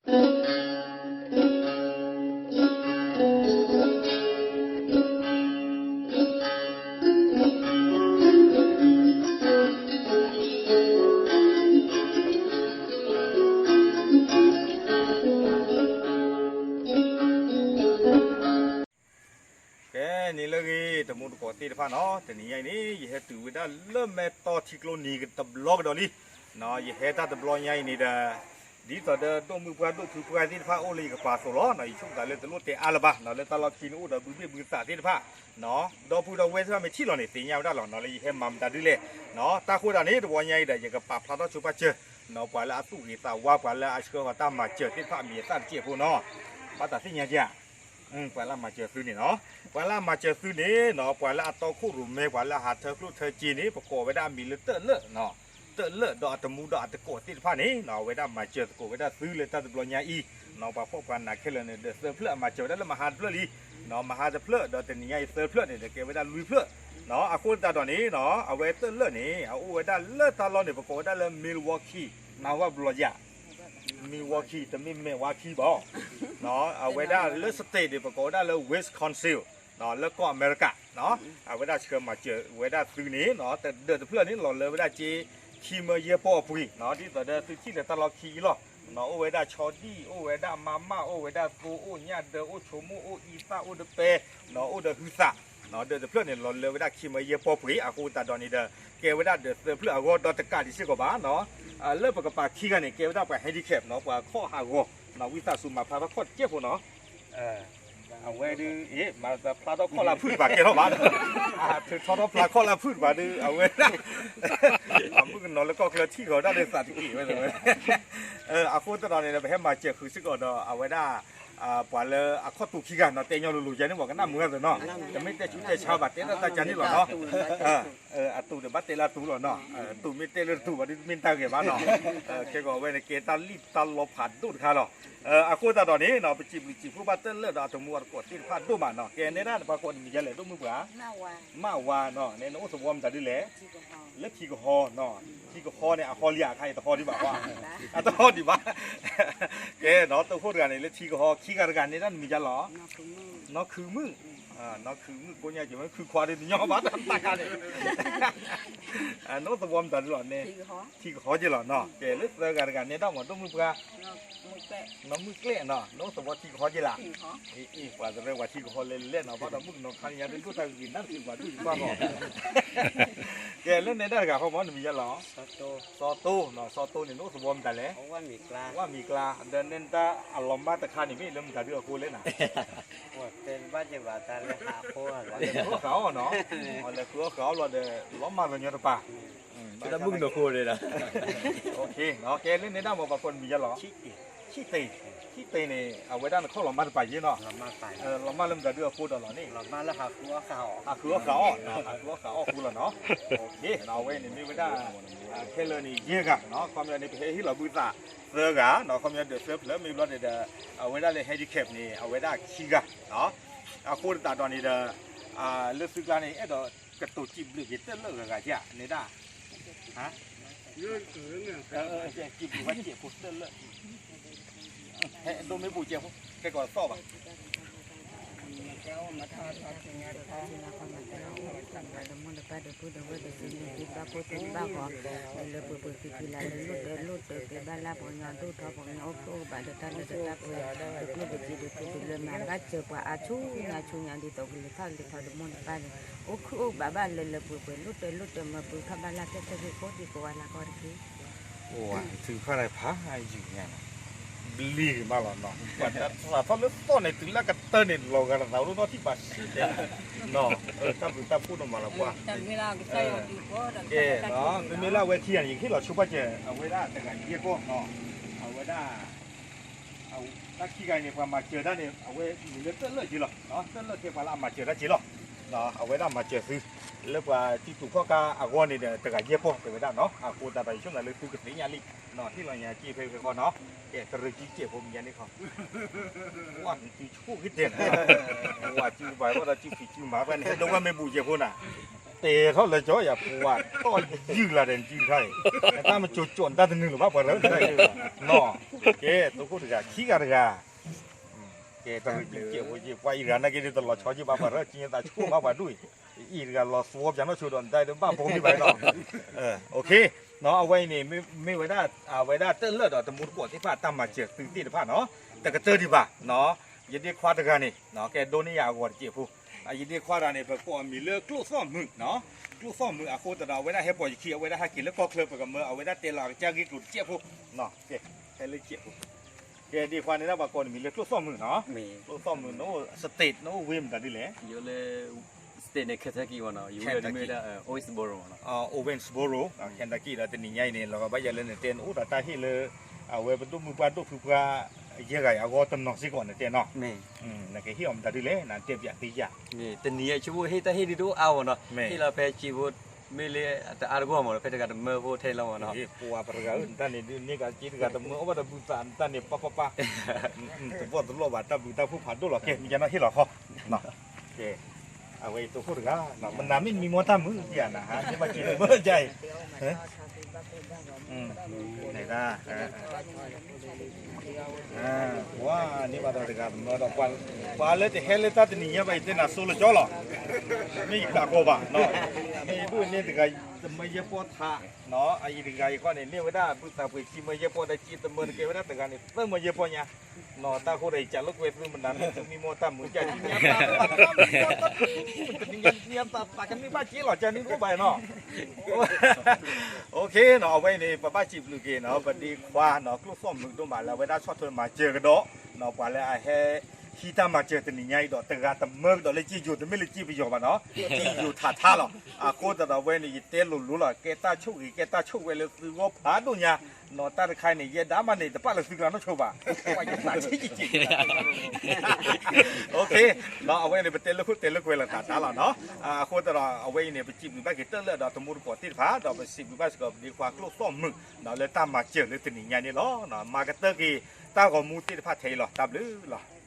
ကဲ နံၤလၢအဂ့ၤ တမူတကိးသ့ၣ်တဖၣ်နီၤ, တနံၤညါအံၤန့ၣ် ယဟဲတုၤဝဲဒၣ်လၢမဲၢ်တီထံကျိနံၤတဘျီကဒီးလံ. ယဟဲတၢ်တဘျီညါအံၤန့ၣ်ဒီး ဒ်သိးဒီးဒိၣ်မုၢ်ပှၢ်ဒိၣ်ဖုပှၢ်သ့ၣ်တဖၣ်အိၣ်လၢယကပၤအသိးလီၤ. ယဆိကမိၣ်သးလၢတလိၣ်တဲအါလၢၤဘၣ်, လၢတၢ်လီၢ်ခံန့ၣ်အိၣ်ဒီးဘုဘ့ၣ်ဘုသးသ့ၣ်တဖၣ်, ဒီပုၢ်ဒီဝဲၢ်သ့ၣ်တဖၣ်မ့ၢ်ထံၣ်လီၤန့ၣ် သ့ၣ်ညါဝဲဒၣ်လီၤနီၤ လၢယဟဲမၤမတၤဒုလဲၣ်. တၢ်ဃိသတးန့ၣ် တဝီညါအံၤဒီး ယကပာ်ဖျါထီၣ်ဆိပာ်စၢၤ ပှၤလၢအသူၣ်ဂ့ၤသးဝါ ပှၤလၢအဆှၢဃီၤတၢ်မၤစၢၤသ့ၣ်တဖၣ်အမံၤအသၣ်တစဲးဖိနီၤ, ဘၣ်သးသ့ၣ်ညါဧါ. ပှၤလၢအမၤစၢၤသုန့ၣ်နီၤ, ပှၤလၢအမၤစၢၤသုန့ၣ်နီၤ, ပှၤလၢအတီခိၣ်ရိၣ်မဲ ပှၤလၢအဟးထၢကျိၣ်ထၢစ့န့ၣ် ပကိးဝဲဒၣ်အမံၤလၢတၢၣ်လၢၣ်, တၢၣ်လၢၣ်ဒီးအတမူဒီးအတကိးသ့ၣ်တဖၣ်န့ၣ်နီၤ, အဝဲဒၣ်မၤစၢၤသကိးဝဲဒၣ်သုလၢတၢ်တဘျီညါအံၤ, ပှၤဖှီၣ်ပှၤနးခဲလၢာ်န့ၣ်ဒီးသၢဖျၢၣ်အမၤစၢၤဝဲဒၣ်လၢမဟါတဖျၢၣ်လံ, မဟါတဖျၢၣ်ဒီးတနံၤညါအံၤသၢဖျၢၣ်န့ၣ်ဒီးကဲဝဲဒၣ်လွံၢ်ဖျၢၣ်, အဃိသတးဒီးန့ၣ်နီၤ, အဝဲတၢၣ်လၢၣ်န့ၣ် အအိၣ်ဝဲဒၣ်လၢတၢ်လီၢ်န့ၣ် ပကိးဝဲဒၣ်လၢ Milwaukee နၢ်ဟူဘၣ်ဘျီယၤ Milwaukee တမ့ၢ် Milwaukee ဘၣ်, အဝဲဒၣ်လၢ state န့ၣ် ပကိးဝဲဒၣ်လၢ Wisconsin လၢကီၢ်အမဲရကၤ, အဝဲဒၣ်ဆှၢမၤစၢၤဝဲဒၣ်သုန့ၣ် တဒၢးတဖျၢၣ်န့ၣ် လီၤလၢဝဲဒၣ်က့ ခံမၢယဲၢ်ပီၢ်အပှ့ၤ, ဒ်သိးဒီးသုထံၣ်လၢတၢ်လီၢ်ခံအံၤလီၤ, အိၣ်ဝဲဒၣ်ဆီဒံၣ် အိၣ်ဝဲဒၣ်မးမး အိၣ်ဝဲဒၣ်သိ အိၣ်ညၣ်ဒၢ အိၣ်ဆိမိၣ် အိၣ်အံသၣ် အိၣ်တပဲ အိၣ်ဒီးဟုသး, ဒၢးတဖျၢၣ်န့ၣ် လီၤလၢဝဲဒၣ်ခံမၢယဲၢ်ပီၢ်ပှ့ၤ, အဃိသတးဒီးန့ၣ်ဒီး ကဲဝဲဒၣ်ဒၢးသၢဖျၢၣ်အဂီၢ်ဒီးတကးဒံးစ့ၢ်ကီးဘၣ်နီၤ, လၢပကပၤခံဂၤန့ၣ် ကဲဝဲဒၣ်ပှၤ handicap နီၤ, ပှၤခီၣ်ဟးဂီၤ, ဝံသးစူၤမၤဖျါထီၣ်ခီၣ်တစဲးဖိနီၤ, အဝဲဒၣ် မၤဖျါထီၣ်ခီၣ်လၢဖုၣ်တပၤကဲထီၣ်ဘၣ်, ထုးထီထီၣ်ဖျါခီၣ်လၢဖုၣ်တပၤဒုး အဝဲဒၣ် အမုၣ်ကနီၤလၢကီၢ်ချၢထံၣ်ဃီၤဒၣ်လၢသးတက့ၢ်ဝဲ, အဃိသတးဒီးန့ၣ်ဒီး ပဟဲမၤစၢၤဃုာ်စ့ၢ်ကီးဒီး အဝဲဒၣ် ပှၤလၢအခီၣ်တူာ်ခံဂၤနီၤ, တဲညီလိၤလိၤယဲန့ၣ် ပှၤကနၣ်မုာ်ဂၤသ့ၣ်နီၤ, တမ့ၢ်တဲဆူးတဲဆါဘၣ် တဲတၢ်တၢ်ကါန့ၣ်လီၤနီၤ, အတူာ်ဒီးဘၣ်တဲလၢအတူာ်လီၤနီၤ, တူာ်မ့ၢ်တဲလၢတတူာ်ဘၣ်ဒုး တမ့ၢ်တၢ်ဂ့ၤဘၣ်နီၤ, ခဲကီးဝဲန့ၣ် ကဲတၢ်လံၣ်တၢ်လီဖးဒိၣ်တခါလီၤ, အဃိသတးဒီးန့ၣ်နီၤ ပစံးဘျုးစံးဖှိၣ်ဘၣ်တၢ်လၢာ်ဒီးအတမူအတကိးသ့ၣ်တဖၣ်ဒိၣ်မးနီၤ, ကဲနဲဒၣ်ပှၤကိးနမံၤယါလဲၣ် ဒိၣ်မုၣ်ပှၢ်, မၢ်ဝါနီၤ, နအိၣ်သဝီမတၤဒ်လဲၣ်, လၢထံကဟီနီၤ, ထံကဟီန့ၣ် အဟီလံအခါအံၤတဟီဒံးဘၣ်, အတဟီဒံးဘၣ်, ကဲနီၤ တခိၣ်တဂၤန့ၣ် လၢထံကဟီ ခံဂၤတဂၤန့ၣ်ဒၣ်နမံၤယါလီၤ, နီၢ်ခုးမုၣ်, နီၢ်ခုးမုၣ် ကိးညါက့ၤဝဲ ခုးခွါဒ်တညီဘၣ်တၢ်တခါန့ၣ်, နအိၣ်သဝီမတၤဒ်လီၤန့ၣ်, ထံကဟီက့ၤလီၤနီၤ, ကဲလၢသၢဂၤတဂၤန့ၣ်ဒၣ်မ့ၢ်ဒိၣ်မုၣ်ပှၢ်, နီၢ်မုၣ်ကျဲနီၤ, နအိၣ်သဝီထံကဟီက့ၤလီၤ, အ့ ပှၤသရဲပှၤထံကဟီလဲၤလဲၣ်နီၤ ဘၣ်ဒီးမုၣ်ကနီၤခါန့ၣ်ညါဒ်ဒိၣ်တၢ်ဂ့ၤဂ့ၤ နၢ်တသ့ပှၤဒိၣ်ယပှၢ်ဃီ, ကဲလၢနဲဒၣ်တဂၤဃီမ့ၢ်နမံၤယါလီၤ, စီၤတိနီၤ, စီၤတိန့ၣ် နအိၣ်သဝီမတၤလဲၣ်, ဝၣ်မံၤကျါ, ဒီးနဲဒၣ်အလီၤမၢ်တခါန့ၣ် မ့ၢ်လၢမတၤဒုအဃိလဲၣ်နၤ, လဲၤဃုအီၣ်ဃုအီၣ်နီၤ, လဲၤဃုအီၣ်ဃုအီၣ်ဘျီဒီး လီၤမၢ်လီၤညီတပၤ ကဲလၢနဲဒၣ်မ့ၢ်ပှၤကိးနမံၤယါလီၤ, ဆံးသ့း, ဆံးသ့းန့ၣ် အဝဲဒၣ်နခီၣ်လီၤမၢ်တပၤယ့ၣ်နီၤ, လီၤမၢ်လၢမတၤဒုအဃိဒီးလီၤန့ၣ်, ဟးဃုအီၣ်ဃုအီၣ်, ဟးဃုအီၣ်ဃုအီၣ်ဃုလီၤနီၤ, အဝဲန့ၣ်မ့ၢ်ဝဲဒၣ် ခဲလၢာ်န့ၣ် ယဲၢ်ဂၤနီၤ, ခီပညီန့ၣ် ပဟဲဟ့ၣ်လီၤဘုသးသၢဂၤနီၤ, ခီပညီဒၢးသၢဖျၢၣ်မ့ၢ်ဘျီန့ၣ်ဒီး အဝဲဒၣ်လၢ handicap န့ၣ် အဝဲဒၣ်ခံဂၤ, အဃိသတးဒီးန့ၣ်ဒီး လၢသုကျါန့ၣ် အဲၣ်ဒိးကတိၤစံးဘျုးက့ၤတၢ်လၢာ်ဂၤဂၤက့ၤဧါ, နဲဒၣ် စံးဘျုးဘၣ်စဲးဖိတၢ်လၢာ်, ဟဲဒိးမ့ၢ်ပူၤစဲးဖိ ခဲကီးသီၣ်ဘၣ် တၢ်လၢပှဲၤပှဲၤဃံဃံလၤလၢလိၣ်တၢ်လိၣ်တၢ် ကဲဘၣ်လၢပှဲၤပှဲၤဃံဃံလၤလၢလိၣ်တၢ်လိၣ်တၢ် ကဲဘၣ်လၢပှၤကညီဒိၣ်ထီၣ်ပှၤကညီအိၣ်ဖျိအိၣ်ဘၣ်ဒီးတၢ်လၢတၢ်ပှဲၤ တကျိၣ်တစ့တကျိၣ်တလၢမၤဘၣ်စၢၤပှၤအါဆူညါဆူညါဒ်သိးကလဲၤထီၣ်လဲၤထီဒ်မိၢ်တပၢ်န့ၣ် အိၣ်ခုၣ်အိၣ်ဘၣ်ဘၣ်လၢလၢပှဲၤပှဲၤ လိၣ်တၢ်လိၣ်တၢ်မၢပှဲၤထီၣ်ဘၣ်လၢခဲခဲက့ၤကိးဒံကိးဝါလၢကီၢ်တက့ၢ် အိၣ်ဝဲ ထုးဖးန့ၣ်ဖးယုာ်ညါနီၤ ဘျံးဂ့ၤမးလီၤနီၤ ပှၤတၢ်စးထီၣ်လၢသီၣ်န့ၣ် တုၤလၢကတၢၢ်န့ၣ် လီၤဂာ်တသးအိၣ်ဒိၣ်ထီၣ်ထံၣ်ပာ်စံၣ်တဲ နီၤ တၢ်ဘျုးတၢ်ဖှိၣ်နီၤမးလီၤပှၤ ကဲ မ့မ့ၢ်လၢအဝဲခံဂၤန့ၣ် ယကဟ့ၣ်လီၤဆိပာ်စၢၤ အဝဲဒၣ်တဂၤယဲၢ်ကီၢ်နီၤ အဝဲဒၣ် တၢ်ခံဂၤန့ၣ် ပှၤမၤစၢၤတၢ်န့ၣ် အဝဲမ့ၢ်လၢတၢ်လၢာ်က့ၤလီၤ တၢ်လၢာ်ခဲပှၤလၢအမၤစၢၤတၢ်က့ၤလီၤ အဝဲဒၣ်မၤစၢၤသု လၢပှၤတံတူာ်ဖီၣ်ကါအဂီၢ်န့ၣ်ဒီး တဂၤယဲၢ်ပီၢ်တဲဝဲဒၣ်နီၤ အဃိသတးဒီး ယဆိကမိၣ်လၢသုကသ့ၣ်ညါလံ နီၤ ဟ့ၣ်လီၤညါစ့ဖဲဖဲဃီနီၤ ကဲ တရံးစုစဲးဖိမံၤညါန့ၣ်ခီ ဝဲ နစုဆိၣ်ဂ့ၤတဲာ် ဝဲစုကဘၣ်ဝဲဒီးစုဖံးစုမၤဝဲန့ၣ် ဟဲဒိဝဲမ့ၢ်ဘူၣ်စဲးဖိနၤ တဲထီၣ်လၢကၠီယၤပူၤဝဲ တီၢ်ယုၢ်လၢ်ဒီးနစုတခါအံၤ, နတၢ်မကိၤကိၤနတၢ်တနုာ်လၢၤဘၣ်ပှၤရၢတခါအံၤ, နီၤ, ကဲ တိခိၣ်တဂၤ ခံဂၤတဂၤ, ကဲ တၢ်ရ့ကဲးဖိက့ၤ ပှၤအံၤတဂၤနာ်က့ဒ်တလီၤဆီက့ၤဘၣ်ပှၤရၢ က့ၤသးဆိၣ်ဘၣ်ပှၤဒိၣ်အံၤ, အံၤတဂၤလီၤသဝီပၠးနီၣ်ဆိဒီးနတၢ်ဒ်ဘၣ်ဘီမ့ၢ်ဘၣ်နီၤ, အဝဲအံၤန့ၣ် မ့ၢ်ဝဲဒၣ် အဝဲဒၣ်တၢ်လၢာ်ဒီးတမူတကိးသ့ၣ်တဖၣ်တၢ်မၤစၢၤသုသ့ၣ်တဖၣ်နီၤ, တကတၢၢ်ဒံးဘၣ်, ယဒ့ခွါတဂၤန့ၣ် ကဲဒိးန့ၢ်ယၤအဂီၤတစဲးဖိ, ယဒ့ခွါတဂၤန့ၣ် ပကိးအမံၤလၢကျိၣ်သီၣ်မုာ်နီၤ, ကျိၣ်သီၣ်မုာ်အဃိသတးဒီး အဝဲဒၣ်ဟဲပိာ်ယခံ အဝဲဒၣ်ဟဲက့ၤလၢကီၢ်ချၢ ပကမၢအဝဲဒၣ်တဲလီၤအကစၢ်ဂ့ၢ်ကျိၤတစဲးဖိ, ကဲ ဟဲလၢစဲးဖိ, ကဲဒ့ခွါန့ၣ်ဒၣ်ပှၤကိးနမံၤလၢကျိၣ်သီၣ်မုာ်နီၤ, ကျိၣ်သီၣ်မုာ် နအိၣ် state နအိၣ်ဝ့ၢ်မတၤဒ်လဲၣ်, ယိလၢ state န့ၣ် Kentucky မ့ၢ်နီၤ, ယိလၢမ့ၢ်ဝဲဒၣ် Owensboro မ့ၢ်နီၤ, Owensboro Kentucky ဒီးတနံၤညါအံၤန့ၣ် လီၤဂာ်ဘၣ်ယၤလၢနတဲနအိၣ်ဒီးတၢ်ဟ့ၣ်လၢ အဝဲပဒိၣ်မုၣ်ပှၢ်ဒိၣ်ဖုပှၢ် ယဲၢ်ဂၤအံၤအဂီၢ်တနီၤစ့ၢ်ကီးနတဲနီၤ, နကဟ့ၣ်အီၤမတၤဒ်လဲၣ် နတဲပၠးသ့ယၤ, တနံၤအံၤဆိကမိၣ်ဟ့ၣ်တၢ်ဟ့ၣ်ဒ်တအိၣ်အါမ့ၢ်နီၤ, ဟ့ၣ်လီၤဖဲစ့ဖိ မ့ၢ်လၢတအါတဂီၢ်မ့ၢ်နီၤ, ဖဲတဂၤတမၢဖိထဲလီၤမ့ၢ်နီၤ, ပှၤပှၤတဂၤဧၢ နတၢ်န့ၣ်ဒ်န့ၢ်ကးက့တဂၤတမၢ အိၣ်ဘၣ်ဒီးဘုသး နတၢ်န့ၣ်ပၢ်ပၢ်ပၢ်, တဘီၣ်တလီၢ်ဘၣ် တၢ်ဘျုးတၢ်ဖှိၣ်ဖးဒိၣ်လီၤ ကဲ မ့ၢ်ယါနီၤဟ့ၣ်လီၤခီ, ကဲ အဝဲအံၤတိခိၣ်တဂၤ, မနၤမ့ၢ်နမံမီၢ်တၢ်မုာ်ဒံးဧါနၤ ဟါ မ့ၢ်ဘၣ်က့ၤတမၢယါအံၤ နဒၣ် ပှၤန့ၢ်ဘၣ်ဒီးတဂၤတမၢဒီး ပှၤလၢတဟဲလၢတၢ်တနံၤညါဘၣ် ယတဲနၤစိလၢကၠီလီၤ, မ့ၢ်ယကးကီဘၣ်, မ့ၢ်ယဒိၣ်န့ၢ်တဂၤတမၢယဲၢ်ပီၢ်ထး, အအံၤတဂၤအံၤခီန့ၣ် န့ၢ်ဝဲဒၣ်ဘုသးပှ့ၤခံမၢယဲၢ်ပီၢ်ဒီး က့တမၢတကဲဝဲဒၣ်တဂၤန့ၣ် သၢမၢယဲၢ်ပီၢ်ညါ, တၢ်ဃိဒီးယကးလိာ်ကွဲသုမနၤမ့ၢ်သုမံမီၢ်တၢ်မုာ် ကၠးကံညါ တနံၤညါတနံၤညါ သးကမ့ၢ်ဘၣ်က့လီၤ ကၠးန့ၣ်တအိၣ်ဘၣ်နီၤ အဝဲအံၤန့ၣ် ပဘၣ်စံးဘျုးက့ၤနီၤ ပဒ့ခွါနီၤ ကျိၣ်သီၣ်မုာ်ဒိၣ်မးလၢအဝဲဒၣ်ဆီၣ်ထွဲမၤစၢၤကဒီးနီၤ ပှၤလၢအဟဲဟံးတၢ်မၤစၢၤတနံၤညါအံၤဒီး တဂၤတမၢကဒီးလၢက့ယိၤ တမ့ၢ်လၢက့ပယီၤဘၣ်နီၤ က့ယိၤထးထါလီၤ. အဃိသတးဒီးအဝဲန့ၣ် ယတဲလိၤလိၤလီၤ ကဲတၢ်ဆိၣ်ဂ့ၤ ကဲတၢ်ဆိၣ်ဝဲလၢသုဂီၢ်ဖးဒိၣ်ညါနီၤ တၢ်တခါအံၤန့ၣ် ယဲဒၣ်မးန့ၣ် တပာ်လၢသုကျါနီၢ်ဆိဘၣ် ပှၤယသးဆံးဆံး အဝဲန့ၣ် ပတဲလၢခိၣ်တဲလၢကွဲလီၤသးတၢ်လီၤနီၤ အဃိသတးဒီး အဝဲအံၤန့ၣ် ပစံးဘျုးဘၣ်က့ၤတၢ်လၢာ်ဒီးတမူတကိးသ့ၣ်တဖၣ် ဒီးပစံးဘျုးဘၣ်စ့ၢ်ကီး ပဒ့ခွါကျိၣ်သီၣ်မုာ်နီၤ လၢတၢ်မၤစၢၤလၢတနံၤညါန့ၣ်လီၤ. မၤကတၢၢ်က့ၤတၢ်ဂီၤမူသ့ၣ်တဖၣ်ထဲအံၤလီၤ တၢ်ဘျုးလီၤ.